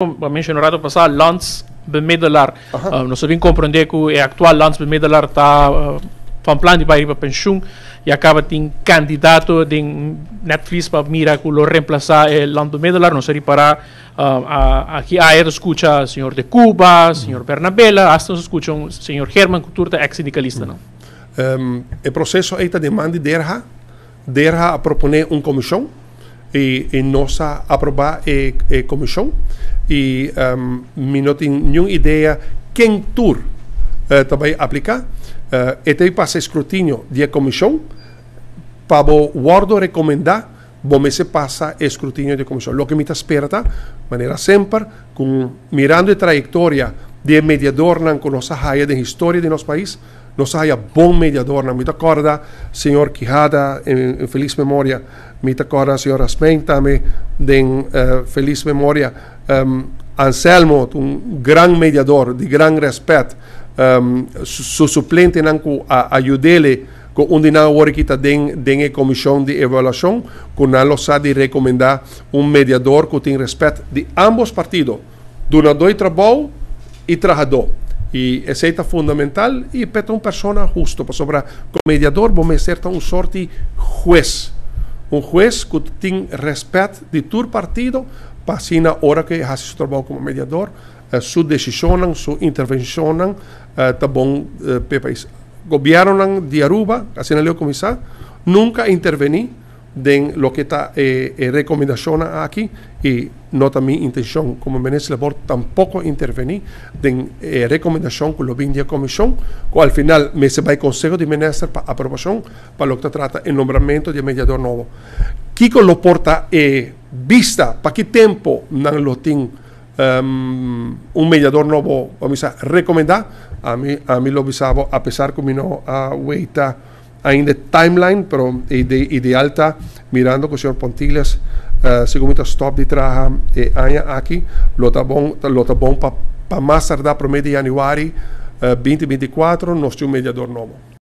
Bo a menciona un rato pasá landsbemiddelaar. Nos a bin comprende cu e actual landsbemiddelaar ta van plan di bai riba pensioen y a caba tin candidato den netvlies pa mira cu lo reemplaza e landbemiddelaar. Nos a ripara aki aya ta scucha señor De Cuba, señor Bernabela, hasta nos a scucha un señor Herman cu tur ta ex sindicalistanan. E proceso ey ta den man di DRH. DRH a propone un comision y nos a aproba e comision y mi no tin niun idea ken tur ta bay aplica. E ta bay pasa e scrutinio di e comision. Pa bo wordo recomenda bo mester pasa e scrutinio di e comision. Loke mi ta spera ta, manera semper, cu mirando e trayectoria di e mediadornan cu nos a haya den historia di nos pais, Nos a haya bon mediadornan. Mi ta kòrda señor Quijada en felis memoria. Mi ta kòrda señor Rasmijn tambe den felis memoria. Anselmo ta un gran mediador di gran rèspèt. Su suplentenan ku a ayud'ele ku un di nan awor aki ta den den e komishon di evaluashon ku nan lo sa di rekomendá un mediador ku tin rèspèt di ámbos partido. Dunadó di trabou i trahadó. I esei ta fundamental i p'e ta un persona husto, pasobra komo mediador bo mester ta un sort di hues, un hues ku tin rèspèt di tur partido pa asina ora ku e hasi su trabou komo mediador, su desishonnan, su intervenshonnan ta bon p'e pais. Gobièrnunan di Aruba, asina leu kuminsá, nunka a intervení den loke ta e rekomendashonnan aki i no ta mi intenshon komo Minister Labor tampoko intervení den e rekomendashon ku lo bin di e komishon ku al final mester bai Konseho di Minister pa aprobashon pa loke ta trata e nombramentu di e mediador nobo. Kiko lo por ta e bista pa ki tempu nan lo tin un mediador nobo pa mi sa rekomendá? Ami ami lo bisa bo apesar ku mi no a weita Ainda e timeline, pero e ideal ta mirando cu señor Pontiles segun mi ta stop di traha e aña aki, lo ta bon lo ta bon pa pa mas tarda prome di januari 2024 nos tin un mediador nobo.